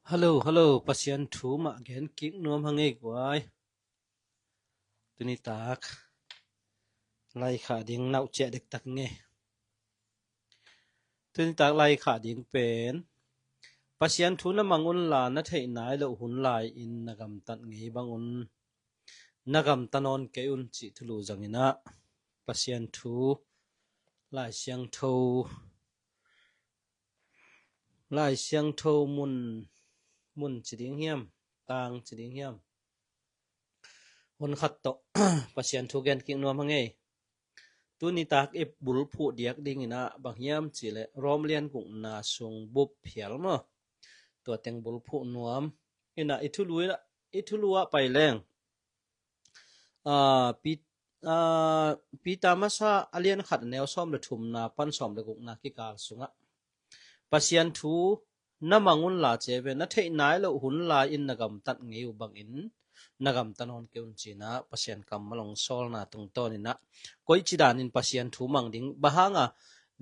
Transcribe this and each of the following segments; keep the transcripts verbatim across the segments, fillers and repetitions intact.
Hello, hello, Pasian thu mah gen kik nuam hang ei guai. Tuni tak laikhak ding nauh ciah dektak ngei. Tuni tak laikhak ding pen Pasian thu na mang unla na theih nai loh hun lai-in na gamtat ngei bangun na gamta nawn kei un cih thulu zangin ah Pasian thu Lai Siangtho Lai Siangtho mun, mun ci ding hiam, tang ci ding hiam, hun khat tawh Pasian thu gen kik nuam hang ei. Tuni tak i bulphuh diak dingin ah bang hiam cih leh Rom lian gukna sung bup phial maw, tua teng bulphuh nuam in ah i thulu, i thulu ah pai leng. Aa, Pi-, aa, Peter masa a lian khat a neu sawm le thumna pan sawm le gukna kikal sungah Pasian thu na mang unla ci ve, na theih nai loh hun lai-in na gamtat ngei uh bangin na gamta nawn kei un ci-in ah Pasian kammal hong sawlna tungtawnin ah koici danin Pasian thu mang ding, bang hanga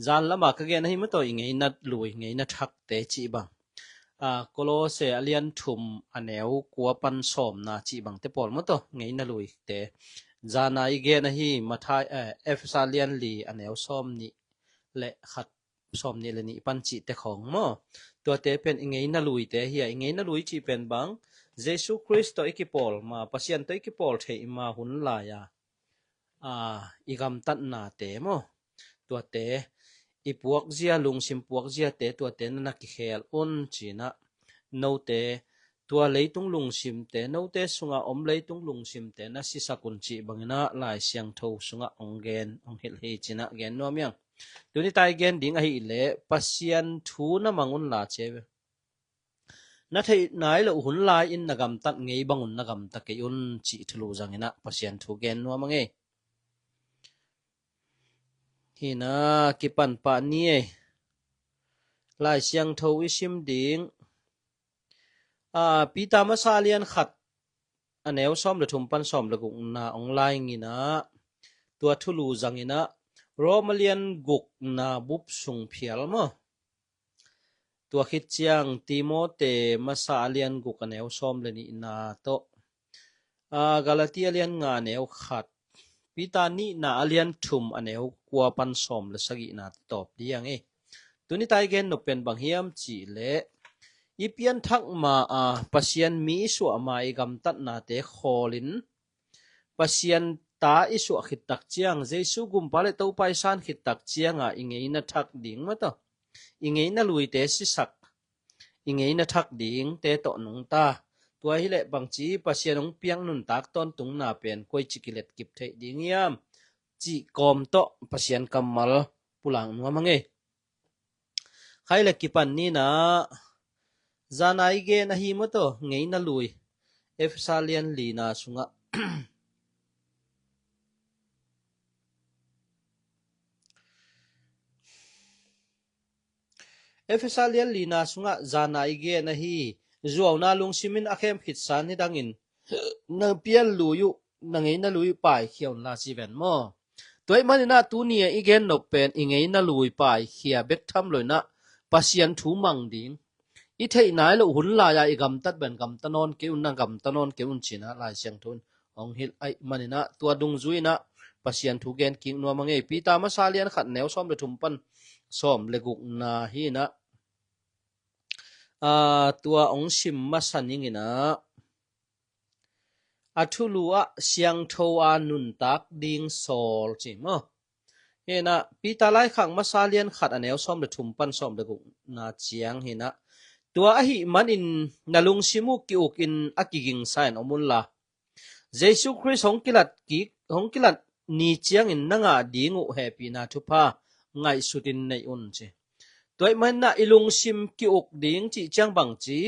zan lama ka gen ahi maw tawh, i ngeina lui, ngeina thakte cih bang. Aa, Kolose a lian thum a neu kua pan sawmna cih bangte pawl maw tawh, ngeina luite. Zana i gen ahi Matthai, eh, Efesa lian li a neu sawm nih le khat, sawm nih le nih pan cihte khawng maw. Tuate pen i ngeina luite hi a, i ngeina lui cih pen bang, Jesu Khrist tawh i kipawl ma, Pasian tawh i kipawl theih ma hun lai-a, aa, i gamtatnate maw, tuate, i puakzia, lungsim puakziate, tuate na na kikhel un ci-in ah note, tua leitung lungsimte, note sunga om leitung lungsimte na sisak un cih bangin ah Lai Siangtho sungah hong gen, hong hilh hi ci-in ah gen nuam hi ing. Tuni tak i gen ding ahih leh Pasian thu na mang unla ci ve, na theih nai loh hun lai-in na gamtat ngei bangun na gamta kei un cih thulu zangin ah Pasian thu gen nuam hang ei. Hi-in ah kipan pah ni ei. Lai Siangtho i sim ding. Aa, Peter masa a lian khat a neu sawm le thum pan sawm le gukna hong lai-in ah tua thulu zangin ah Rom a lian gukna bup sung phial maw. Tua khit ciang Timote masa a lian guk a neu sawm le nihna tawh, aa, Galati a lian nga a neu khat, Peter nihna a lian thum a neu kua pan sawm le sagihna tawh tawp ding hi ing ei. Tuni tak i gen nop pen bang hiam cih leh i pianthak ma-a Pasian mi i suah ma i gamtatnate khawlin Pasian ta i suah khit tak ciang, Jesu gumpa le Topa i san khit tak cianga i ngeina thak ding maw tawh, i ngeina luite sisak, i ngeina thak dingte tawh nungta. Tua hi leh bangci Pasian hong piak nuntak tawntungna pen koici kiletkip theih ding hiam cih kawm tawh Pasian kammal pulak nuam hang ei. Khai le kipan ni-in ah, zana i gen ahi maw tawh, ngeina lui. Efesa lian lina sungah. Efesa lian lina sungah zana i gen ahi, zuauna lungsimin a khem khitsa ni dangin na pian lui uh, na ngeina lui uh paikhia unla ci ven maw. Tua ahih manin ah tuni-a i gen nop pen i ngeina lui paikhia bek tham loin ah Pasian thu mang ding, i theih nai loh hun lai-a i gamtat bangin gamta nawn kei un, na gamta nawn kei un ci-in ah Lai Siangtho in hong hilh ahih manin ah tua dungzui-in ah Pasian thu gen kik nuam hang ei. Peter masa lian khat neu sawm le thum pan sawm le gukna hi-in ah, aa, tua hong sim masa ning in ah, a thulu ah siangtho-a nuntak ding sawl ci maw. Hi-in ah Peter laikhak masa lian khat a neu sawm le thum pan sawm le gukna ciang hi-in ah, tua ahih manin na lungsim uh ki-ukin a kigingsa-in om unla, Jesu Khrist hong kilat kik, hong kilat ni ciangin na ngah ding uh hehpihna thupha ngaihsutin nei un ci. Tua ahih manin ah i lungsim ki-uk ding cih ciang bangci,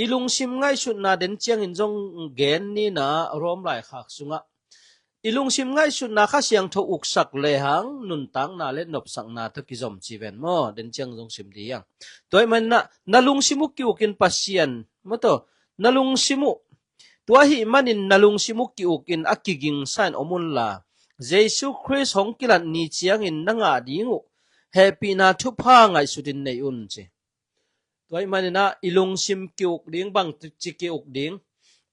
i lungsim ngaihsutna den ciangin zong gen ni-in ah Rom laikhak sungah, i lungsim ngaihsutna Kha Siangtho uksak lehang nuntakna le nopsakna tawh kizom ci ven maw, den ciang zong sim ding hi hang. Tua ahih manin ah na lungsim uh ki-ukin Pasian maw tawh, na lungsim uh, tua ahih manin na lungsim uh ki-ukin a kigingsa-in om unla, Jesu Khrist hong kilat ni ciangin na ngah ding uh hehpihna thupha ngaihsutin nei un ci. Tua ahih maninah i lungsim ki-uk ding, bangci ki-uk ding?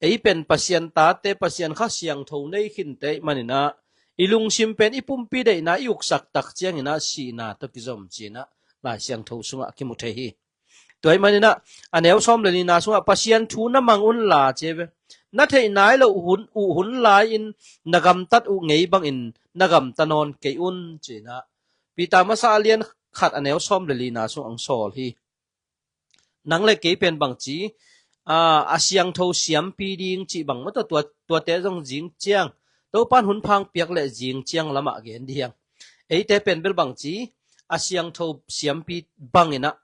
Ei pen Pasian tate, Pasian Kha Siangtho nei khinte ahih maninah i lungsim pen i pumpi deihna i uksak tak cianginah sihna tawh kizom cinah Lai Siangtho sungah kimu thei hi. Tua ahih maninah a neu sawm le lina sungah Pasian thu na mang unla ci ve. Na theih nai lo uh hun, uh hun lai-in na gamtat uh ngei bangin na gamta nawn kei un cinah Peter masa a lian khat a neu sawm le lina sung ang sawl hi. Nang le kei pen bangci a, a siangtho siampi ding cih bang maw, tua, tuate zong zing ciang Topan hun phang piak le zing ciang lamah gen ding. Eite pen bel bangci a siangtho siampi banginah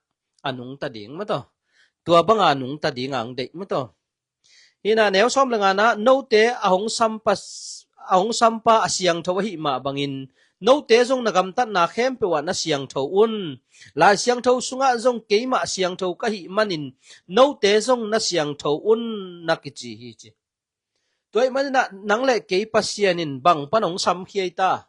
a nungta ding maw, tua banga a nungta ding ang deih maw. Hinah neu sawm le ngana, note a hong sampa, a hong sampa a siangtho ahih mah bangin note zong na gamtatna khempeuh ah na siangtho un. Lai Siangtho sungah zong keimah siangtho ka hih manin note zong na siangtho un na kici hi ci. Tua ahih maninah nang le kei Pasian in bang pan hong samkhia i ta?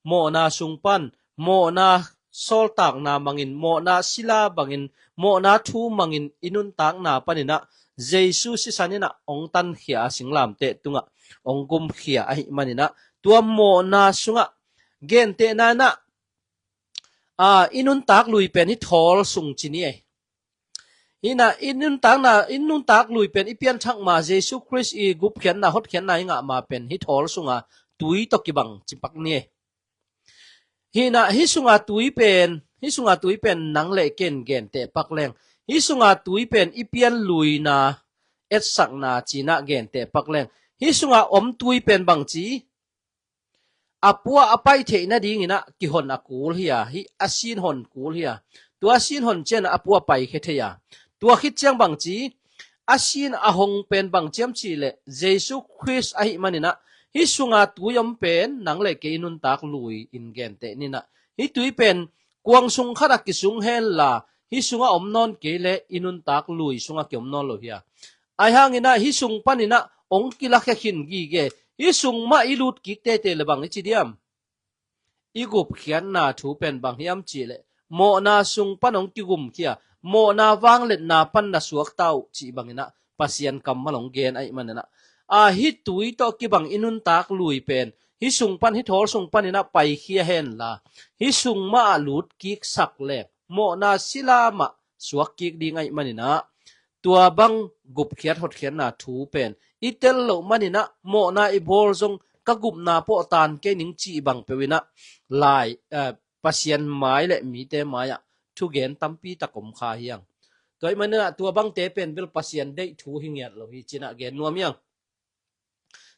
Mawhna sung pan, mawhna sawltakna mangin, mawhna sila bangin, mawhna thu mangin i nuntakna paninah Jesu sisan inah hong tankhia a singlamteh tungah hong gumkhia ahih maninah tua mawhna sungah gentehna inah a, i nuntak lui pen hi thawl sung ci ni ei. Hinah i nuntakna, i nuntak lui pen i pianthak ma Jesu Khrist i gupkhiatna, hotkhiatna i ngah ma pen hi thawl sunga tui tawh kibang cipak ni ei. Hinah hi sunga tui pen, hi sunga tui pen nang le ken genteh pak leng, hi sunga tui pen i pian luina, etsakna cinah genteh pak leng, hi sunga om tui pen bangci a pua a pai theih nadinginah kihon a kul hi a, hi a sin hon kul hi a. Tua a sin hon cianah a pua pai khia thei a. Tua khit ciang bangci a sin a hong pen bangciam cihleh Jesu Khrist ahih maninah hi sunga tui om pen nang le kei nuntak lui in genteh ninah hi tui pen kuang sung khatah kisung henla hi sungah om nawn kei le i nuntak lui sungah kiom nawn lo hi a. Ahi hanginah hi sung paninah hong kilakhia khin gige, hi sung mah i lut kik tete le bang i ci diam? I gupkhiatna thu pen bang hiam cihleh mawhna sung pan hong kigumkhia, mawhna vangliatna pan na suakta uh cih banginah Pasian kammal hong gen ahih maninah a hi tui tawh kibang i nuntak lui pen hi sung pan, hi thawl sung paninah paikhia henla hi sung mah ah lut kiksak le mawhna sila mah suak kik ding ahih maninah tua bang gupkhiat hotkhiatna thu pen i tel loh maninah mawhna i bawl zong ka gupna pawh tan kei ning cih bang peuhinah lai, eh, Pasian mai le mite mai-ah thugen tampi tak om kha hiang. Tua ahih maninah tua bangte pen bel Pasian deih thu hi ngiat lo hi cinah gen nuam hiang.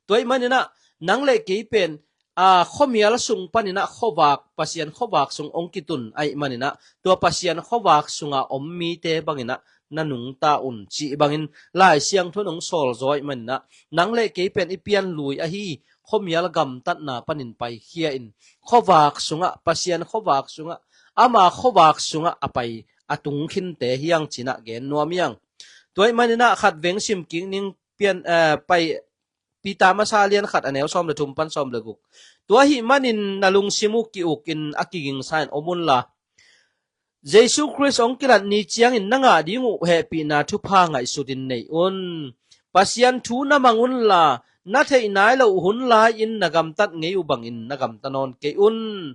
Tua ahih maninah nang le kei pen a, khuamial sung paninah khuavak, Pasian khuavak sung hong kitun ahih maninah tua Pasian khuavak sunga om mite banginah na nungta un cih bangin Lai Siangtho in hong sawlzaw ahih maninah nang le kei pen i pian lui ahi khuamial gamtatna panin paikhia in khuavak sungah, Pasian khuavak sungah, ama khuavak sungah a pai a tungkhinte hiang cinah gen nuam hiang. Tua ahih maninah khat veng sim kik ning pian, eh, pai Peter masa lian khat a neu sawm le thum pan sawm le guk. Tua ahih manin na lungsim uh ki-ukin a kigingsa in om unla Jesu Khrist hong kilat ni ciangin na ngah ding uh hehpihna thupha ngaihsutin nei un. Pasian thu na mang unla na theih nai loh hun lai-in na gamtat ngei uh bangin na gamta nawn kei un.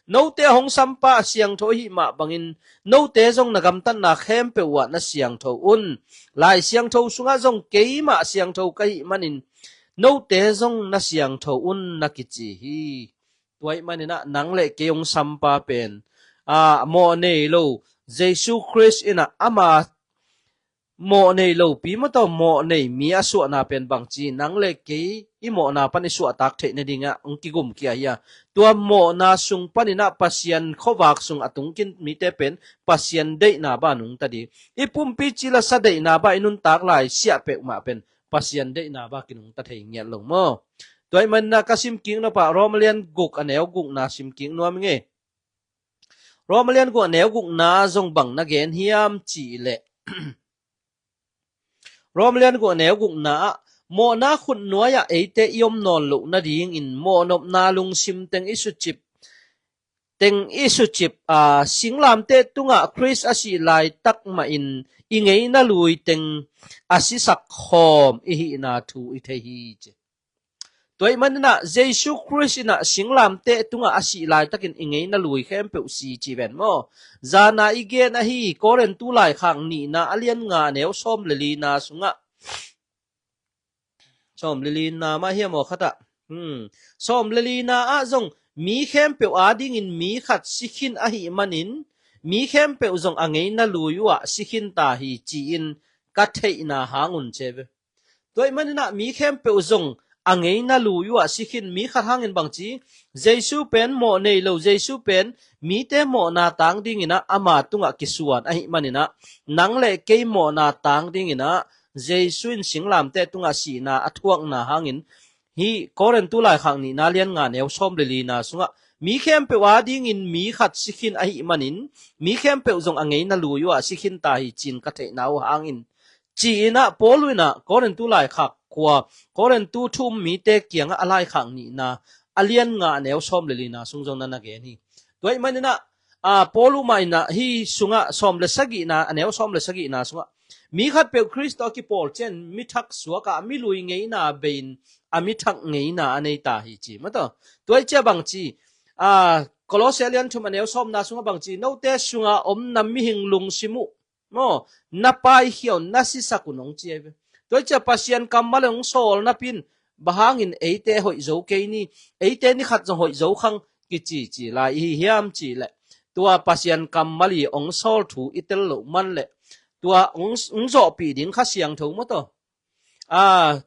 Note a hong sampa a siangtho ahih mah bangin note zong na gamtatna khempeuh uh ah na siangtho un. Lai Siangtho sungah zong keimah siangtho ka hih manin note zong na siangtho un na kici hi. Tua ahih maninah nang le kei hong sampa pen a, mawh nei lo Jesu Khrist inah ama mawh nei lopi mataw mawh nei mi a suahna pen bangci nang le kei i mawhna pan i suahtak theih nadingah hong kigumkhia hi a. Tua mawhna sung paninah Pasian khuavak sung a tungkhin mite pen Pasian deihna bah nungta ding, i pumpi cilasa deihna bah i nuntak lai siah peuhmah pen Pasian deihna bah kinungta thei ngiat lo maw? Tua ahih maninah ka sim kik nopah Rom lian guk a neu gukna sim kik nuam ing ei. Rom lian guk a neu gukna zong bang na gen hiam cihleh Rom lian guk a neu gukna ah mawhna khut nuai-ah eite i om nawn loh nadingin mawhnopna lungsim teng i sucip teng i sucip a, singlamteh tungah Khrist a sih laitak mahin i ngeina lui teng a sisak khawm i hihna thu i thei hi ci. Tua ih maninah Jesu Khrist inah singlamteh tungah a sih laitakin i ngeina lui khempeuh si ci ven maw? Zana i gen ahi Korintu laikhak nihna a lian nga neu sawm le lina sungah, sawm le lina mah hiam aw khatah, hmm, sawm le lina ah zong mi khempeuh adingin mi khat si khin ahih manin mi khempeuh zong a ngeina lui uhah si khin ta hi ci-in ka theihna hang un ci ve. Tua ih maninah mi khempeuh zong a ngeina lui uhah si khin. Mi khat hangin bangci, Jesu pen mawh nei lo, Jesu pen mite mawhna tang dinginah ama tungah kisuan ahih maninah nang le kei mawhna tang dinginah Jesu in singlamteh tungah sihna a thuakna hangin hih Korintu laikhak nihna lian nga neu sawm le lina sungah mi khempeuh adingin mi khat si khin ahih manin mi khempeuh zong a ngeina lui uhah si khin ta hi ci-in ka theihna uh hangin ci-inah Paul inah Korintu laikhak khua, Korintu thu um mite kiangah a laikhak nihna a lian nga neu sawm le lina sung zong na na gen hi. Tua ih maninah, a, Paul uh mah inah hih sungah sawm le sagihna, a neu sawm le sagihna sungah mi khatpeuh Khrist tawh a kipawl ciangin mi thak suakah a mi lui ngeina bei-in a mi thak ngeina a nei ta hi ci. Mataw, tua ih cia bangci, a, Kolose a lian thum a neu sawmna sungah bangci, note sungah om na mihing lungsim uh maw, na paikhia un, na sisak un hong ci ahi ve. Tua ih cia Pasian kammal hong sawl napi-in bang hangin eite hoih zo kei ni, eite ni khat zong hoih zo khang kici ci lai i hi hiam cih leh tua Pasian kammal i hong sawl thu i tel loh man leh tua hong, hong zawhpih ding Kha Siangtho mataw. A,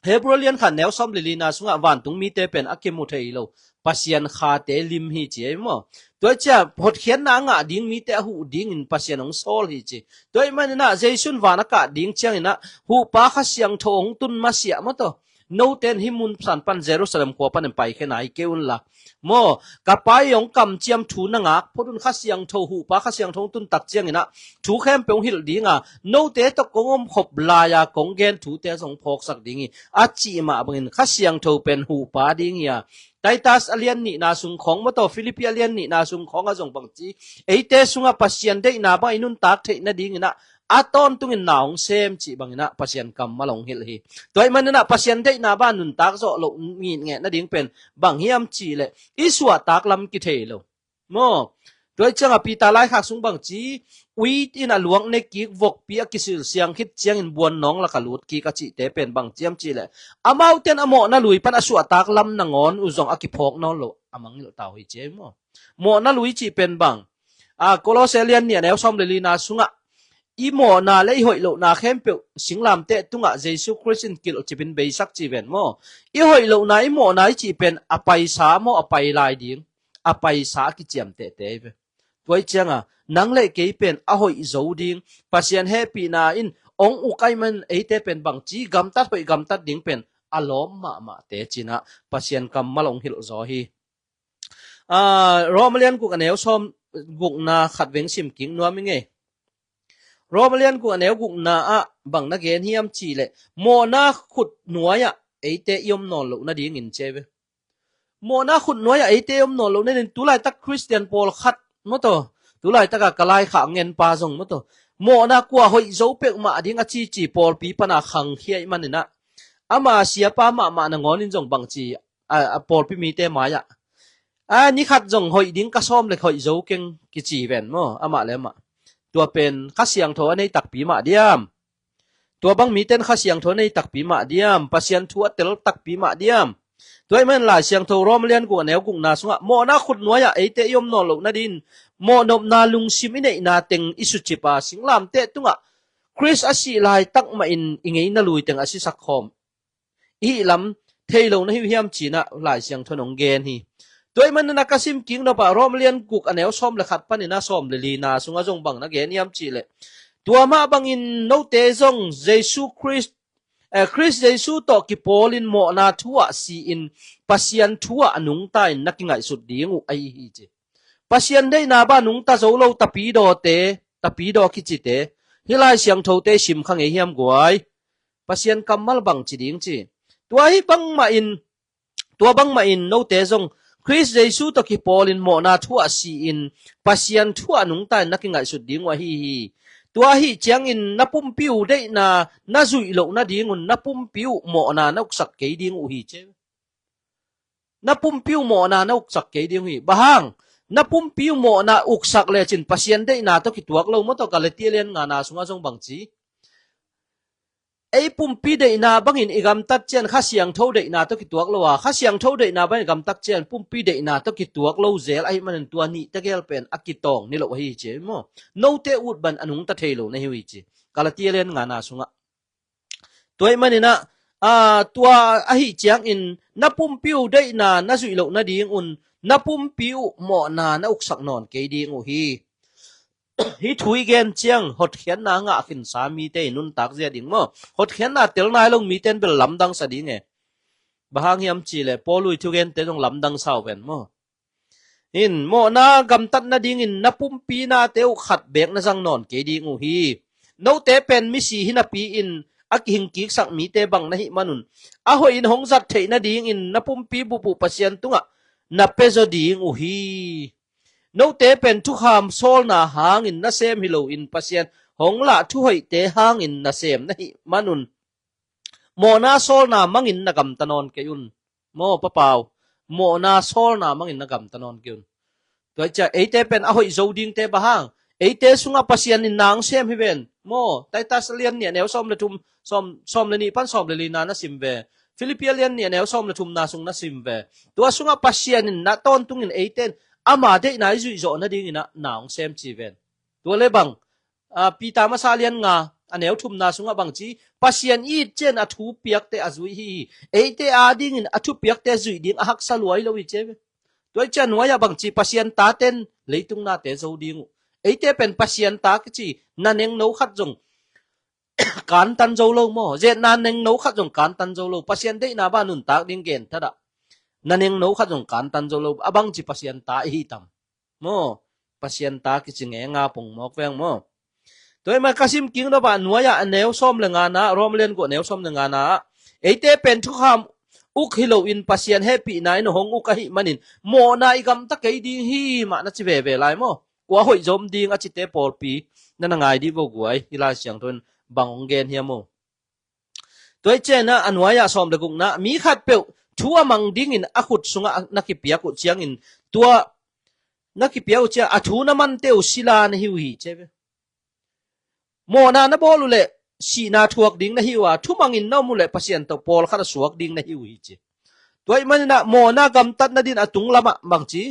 Hebru lian khat neu sawm le lina sungah vantung mite pen a kimu thei lo Pasian khate lim hi ci ei maw? Tua ih cia hotkhiatna a ngah ding mite a huh dingin Pasian hong sawl hi ci. Tua ih maninah Jesu in van a kah ding cianginah huhpa Kha Siangtho hong tun masiah mataw. Note in hih mun san pan Jerusalem khua panin paikhia nai kei unla maw, ka Pa i hong kamciam thu na ngak phot un, Kha Siangtho, huhpa Kha Siangtho hong tun tak cianginah thu khempeuh hong hilh dinga, note tawh kong omkhop lai-a kong gen thute zong phawksak ding hi a cih mah bangin Kha Siangtho pen huhpa ding hi a, Titus a lian nihna sung khawng mataw, Philippi a lian nihna sung khawngah zong bangci, eite sungah Pasian deihna bang i nuntak theih nadinginah a tawntungin na hong sem cih banginah Pasian kammal hong hilh hi. Tua ih maninah Pasian deihna bang a nuntak zawh loh ngitngeh nading pen bang hiam cih leh i suahtak lam kithei lo maw? Tua ih ciangah Peter laikhak sung bangci, ui in a luang ne kik, vokpi a kisilsiang khit ciangin buannawng laka lut kik a cihte pen bang ciam cih leh amaute in a mawhna lui pan a suahtak lam nangawn uh zong a kiphawk nawn lo a mangngilh ta uh hi ci ei maw? Mawhna lui cih pen bang, a, Kolose lian nih a neu sawm le lina sungah i mawhna le i hoih lohna khempeuh singlamteh tungah Jesu Khrist in kilhcipin beisak ci ven maw? I hoih lohna, i mawhna i cih pen a paisa maw, a pai lai ding, a paisa a kiciamtehte hi ve. Tua ih cianga nang le kei pen a hoih zo ding, Pasian hehpihna in hong uk ahih man eite pen bangci gamtat hoih gamtat ding pen a lawm mahmahte cinah Pasian kammal hong hilh zaw hi. A, Rom a lian guk a neu sawm gukna khat veng sim kik nuam i ngei. Rom a lian guk a neu gukna ah bang na gen hiam cih leh mawhna khut nuai-ah eite i om nawn loh nadingin ci ei ve. Mawhna khut nuai-ah eite i om nawn loh nadingin tulaitak Khristian pawlkhat mataw, tulaitaka ka laikhak ngenpa zong mataw, mawhna kua hoih zo peuhmah ding a cici pawlpi pana khangkhia ih maninah ama siapa mahmah nangawn in zong bangci a, a pawlpi mite mai-ah, a, ni khat zong hoih ding ka sawm le hoih zo keng kici ven maw, amah le amah. Tua pen Kha Siangtho a nei takpi mah diam? Tua bang mite in Kha Siangtho a nei takpi mah diam? Pasian thu a tel takpi mah diam? Tua ih man Lai Siangtho Rom lian guk a neu gukna sungah mawhna khut nuai-ah eite i om nawn loh nadin mawhnopna lungsim i neihna teng i sucip a, singlamteh tungah Khrist a sih laitak mahin i ngeina lui teng a sisak khawm i hih lam thei lo na hi uh hiam cinah Lai Siangtho in hong gen hi. Tua ih manin a ka sim kik nopah Rom lian guk a neu sawm le khat panin a sawm le lina sungah zong bang na gen hiam cih leh, tua mah bangin note zong Jesu Khrist, eh, Khrist Jesu tawh kipawlin mawhna thu-ah si-in Pasian thu-ah a nungta in na kingaihsut ding uh ahi hi ci. Pasian deihna bang a nungta zo lo tapidawte, tapidaw kicite hih Lai Siangthote i sim kha ngei hiam guai? Pasian kammal bang ci ding ci. Tua hi bangmah in, tua bangmah in note zong Khrist Jesu tawh kipawlin mawhna thu ah si-in Pasian thu ah nungta in na kingaihsut ding uh ahi hi. Tua ahih ciangin na pumpi uh deihna na zuih loh nadingun na pumpi uh mawhna na uksak kei ding uh hi ci. Na pumpi uh mawhna na uksak kei ding uh hi. Bang hang? Na pumpi uh mawhna uksak lecin Pasian deihna tawh kituak lo maw? Tawh Galatia lian ngana sungah zong bang ci? Ei pumpi deihna bangin i gamtat ciang Kha Siangtho deihna tawh kituak lo a, Kha Siangtho deihna bangin i gamtat ciang pumpi deihna tawh kituak lo zel ahih manin tua nih tegel pen a kitawng ni lo ahi ci maw? Note ut ban a nungta thei lo na hi uh hi ci. Galatia lian ngana sungah. Tua ahih maninah, aa, tua ahih ciangin na pumpi uh deihna na zuih loh nadingun na pumpi uh mawhna na uksak nawn kei ding uh hi. Hih thu i gen ciang hotkhiatna ngah khinsa mite i nuntak zia ding maw? Hotkhiatna tel nai lo mite in bel lamdang sa ding e. Bang hang hiam cihleh Paul uh i thugente zong lamdang sa uh ven maw? In mawhna gamtat nadingin na pumpi nate uh khat beek na zang nawn kei ding uh hi. Note pen misi hi napi-in a kihingkiksak mite bang na hih manun a hoihin hong zat theih nadingin na pumpi bup uh Pasian tungah na pia zaw ding uh hi. Note pen thukham sawlna hangin na sem hi loin Pasian hong lah thuhoihte hangin na sem na hih manun mawhna sawlna mangin na gamta nawn kei un. Maw, papau, mawhna sawlna mangin na gamta nawn kei un. Tua hi ciah eite pen a hoih zo dingte bang hang? Eite sungah Pasian in na hong sem hi ven. Maw, Titus lian nih a neu sawm le thum, sawm, sawm le nih pan sawm le lina na sim ve. Filipia lian nih a neu sawm le thumna sung na sim ve. Tua sungah Pasian in na tawntungin eite in ama deihna i zuih zawh nadingin ah na hong sem ci ven. Tua le bang, a, Peter masa lian nga a neu thumna sungah bang ci? Pasian i it ciang a thu piakte a zui hi hi. Eite adingin a thu piakte zuih ding a haksa lua hi lo hi ci ve. Tua hi ciah nuai-ah bang ci? Pasian taten leitung nate zo ding uh. Eite pen Pasian ta kici na nengno khat zong kantan zo lo maw? Zet na nengno khat zong kantan zo lo. Pasian deihna bang nuntak ding gen thadah. Na nengno khat zong kantan zo lo. A bang ci Pasian ta i hi tam? Maw, Pasian ta kici nge nga pong mawk veng maw? Tua hi mah ka sim kik nop ah nuai-ah a neu sawm le ngana, Rom lian guk a neu sawm le ngana ah eite pen thukham uk hi loin Pasian hehpihna in hong uk ahih manin mawhna i gamta kei ding hi mah na ci veve lai maw? Kua hoih zom ding a cite pawlpi na na ngai dih vo guai, i Lai Siangtho in bang hong gen hiam maw? Tua hi ciangin ah a nuai-ah sawm le gukna, mi khatpeuh thu a mang dingin a khut sungah na kipiak uh ciangin tua na kipiak uh ciang a thu na mante uh sila na hi uh hi ci ve. Mawhna na bawl uh leh sihna thuak ding na hi uh a, thumangin na om uh leh Pasian tawh pawlkhat a suak ding na hi uh hi ci. Tua ahih manin ah mawhna gamtat nadin a tunglam ah bang ci?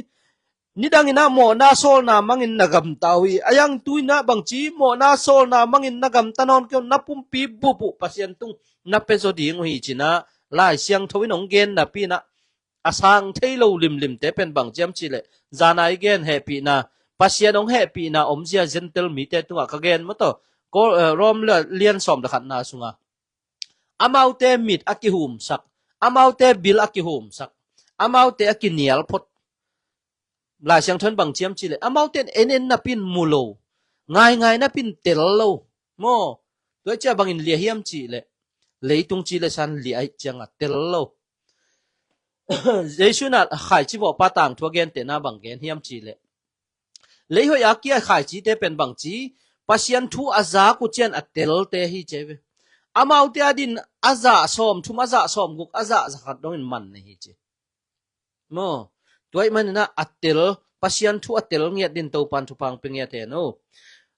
Nidangin ah mawhna sawlna mangin na gamta uh hi. A yangtu in ah bang ci? Mawhna sawlna mangin na gamta nawn kei un, na pumpi bup uh Pasian tung na pia zaw ding uh hi ci-in ah Lai Siangtho in hong gen napi-in ah a sang thei lo limlimte pen bang ci hiam cihleh, zan a i gen hehpihna, Pasian hong hehpihna omzia Gentile mite tungah ka gen maw tawh, Ko-, eh, Rom lian sawm le khatna sungah amaute mit a kihumsak, amaute bil a kihumsak, amaute a kinial phot. Lai Siangtho in bang ci hiam cihleh, amaute in en en napi-in mu lo, ngaingai napi-in tel lo. Maw, tua hi ciah bangin lia hiam cihleh, leitung ci le san lia ahih ciangah tel lo. Jesu in ah khaici vawhpa tangthu a gentehna bang gen hiam cihleh, leihoih a kia khaicite pen bang ci? Pasian thu a zak uh ciang a telte hi ci ve. Amaute adin a zah sawmthum, a zah sawmguk, a zah zakhat dongin man na hi ci. Maw, tua ahih manin ah a tel, Pasian thu a tel ngiat din Topan thupha hong pia ngiat hen aw.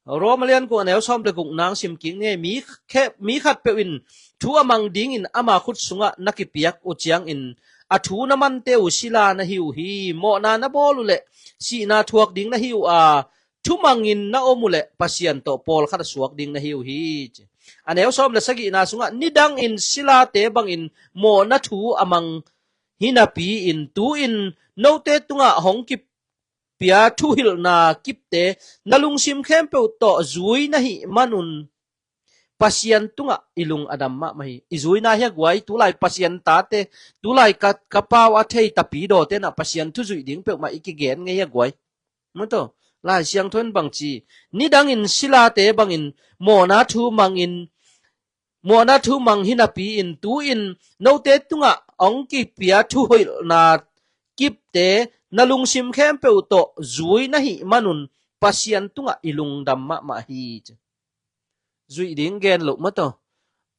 Rom lian guk a neu sawm le gukna hong sim kik ni. Mi khe-, mi khatpeuh in thu a mang dingin ama khut sungah na kipiak uh ciangin a thu na mante uh sila na hi uh hi. Mawhna na bawl uh leh sihna thuak ding na hi uh a, thumangin na om uh leh Pasian tawh pawlkhat a suak ding na hi uh hi. A neu sawm le sagihna sungah nidangin silate bangin mawhna thu a mang hi napi-in tu-in note tungah hong kipia thuhilhna kipte na lungsim khempeuh tawh zui na hih manun Pasian tungah i lung a dam mahmah hi. I zuina hi a guai, tulai Pasian tate, tulai ka, ka pau a thei tapidawte in ah Pasian thu zuih ding peuhmah i kigen ngei hi a guai. Maw tawh, Lai Siangtho in bang ci? Nidangin silate bangin mawhna thu mangin, mawhna thu mang hi napi-in tu-in note tungah hong kipia thuhilhna kipte na lungsim khempeuh tawh zui na hih manun Pasian tungah i lungdam mahmah hi. Zuih ding gen loh mataw.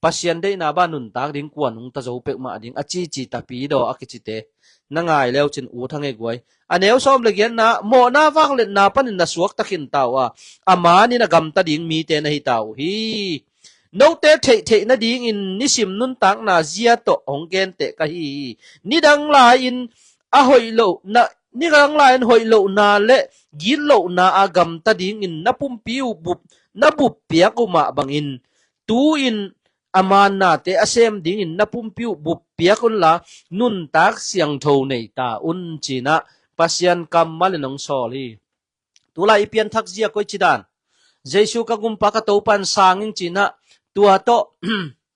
Pasian deihna bang nuntak ding kua nungta zo peuhmah ding a cici tapi daw a kicite na ngai leucin ut hang ei guai. A neu sawm le giatna, mawhna vangliatna panin na suakta khinta uh a, a manin a gamta ding mite na hita uh hi. Note theihtheih nadingin nisim nuntakna zia tawh hong genteh ka hi hi. Nidang lai-in a hoih lohna, nidang lai-in hoih lohna le gitlohna a gamta dingin na pumpi uh bup, na buppiak uh mah bangin tu-in a mannate a sem dingin na pumpi uh buppiak unla nuntak siangtho nei ta un, cinah Pasian kammal in hong sawl hi. Tulai i pianthak zia koi cidan, Jesu ka gumpa ka Topa in sang ing cinah tua tawh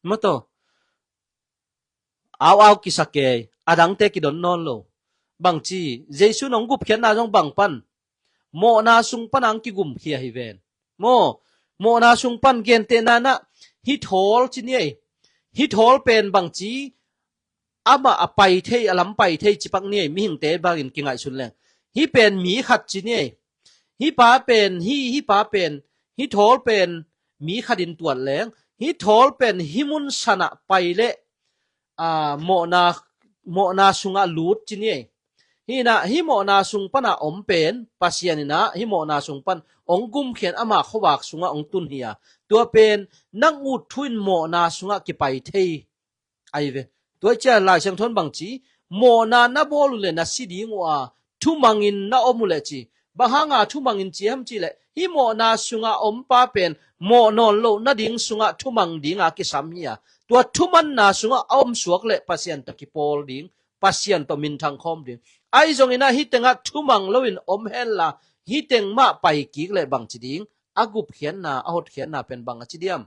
mataw au au kisa kei, a dangte kidon nawn lo. Bangci, Jesu in hong gupkhiatna zong bang pan, mawhna sung pan ang kigumkhia hi ven. Maw, mawhna sung pan gentehna inah hih thawl ci ni ei. Hih thawl pen bangci, amah a pai thei, a lam pai thei ci pak ni ei, mihingte bangin kingaihsun leng. Hih pen mi khat ci ni ei. Hih pa pen, hih, hih pa pen, hih thawl pen mi khatin tuat leng, hih thawl pen hih mun sanah pai leh, a, mawhna, mawhna sungah lut ci ni ei. Hih inah hih mawhna sung panah om pen Pasian inah hih mawhna sung pan hong gumkhian ama khuavak sungah hong tun hi a, tua pen nang ut thu in mawhna sungah kipai thei ahi ve. Tua hi ciah Lai Siangtho in bangci, mawhna na bawl uh leh na si ding uh a, thumangin na om uh leh ci. Bang hanga thumangin ci hiam cih leh, hih mawhna sungah a om pa pen mawh nawn loh nading sungah thumang dinga kisam hi a, tua thumanna sungah a om suak leh Pasian tawh kipawl ding, Pasian tawh minthang khawm ding. Ahi zongin ah hih tengah thumang loin om henla, hih teng mah pai kik leh bangci ding, a gupkhiatna, a hotkhiatna pen bang a ci diam?